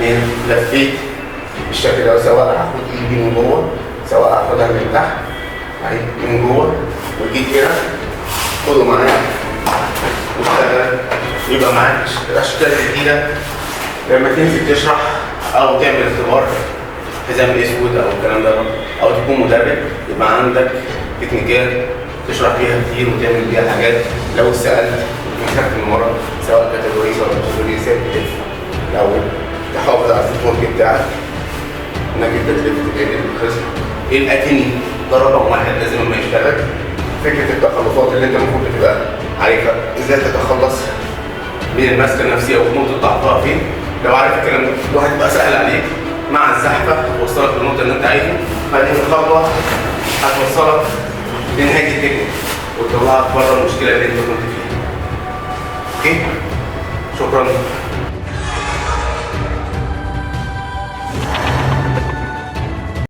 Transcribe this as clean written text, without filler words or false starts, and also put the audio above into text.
يعني لفيت بالشكل ده، سواء هاخد ايدي من جوه سواء هاخدها من تحت اهي من جوه، وجيت هنا خده معاك واشتغل، يبقى معاك اشكال جديدة لما تنزل تشرح او تعمل اختبار حزام اسود او الكلام ده، او تكون مدرب يبقى عندك تكنيكات تشرح بيها كتير وتعمل بيها حاجات. لو سالت مسكت من ورا سواء category سواء category ازاي تلف الاول، تحافظ على ال footwork بتاعك انك انت تلف تجري الخصم. الاتني ده رقم واحد لازم لما يشتغل. فكرة التخلصات اللي انت المفروض تبقى عارفها ازاي تتخلص من الماسكه النفسية ونقطة ضعفها فين. لو عارف الكلام ده وهتبقى سهل عليك مع الزحفه هتوصلك للنقطة اللي انت عايزها. بعدين الخطوة هتوصلك لنهاية التكنيك وتطلعك بره المشكلة اللي انت كنت فيها. okay، شكرا.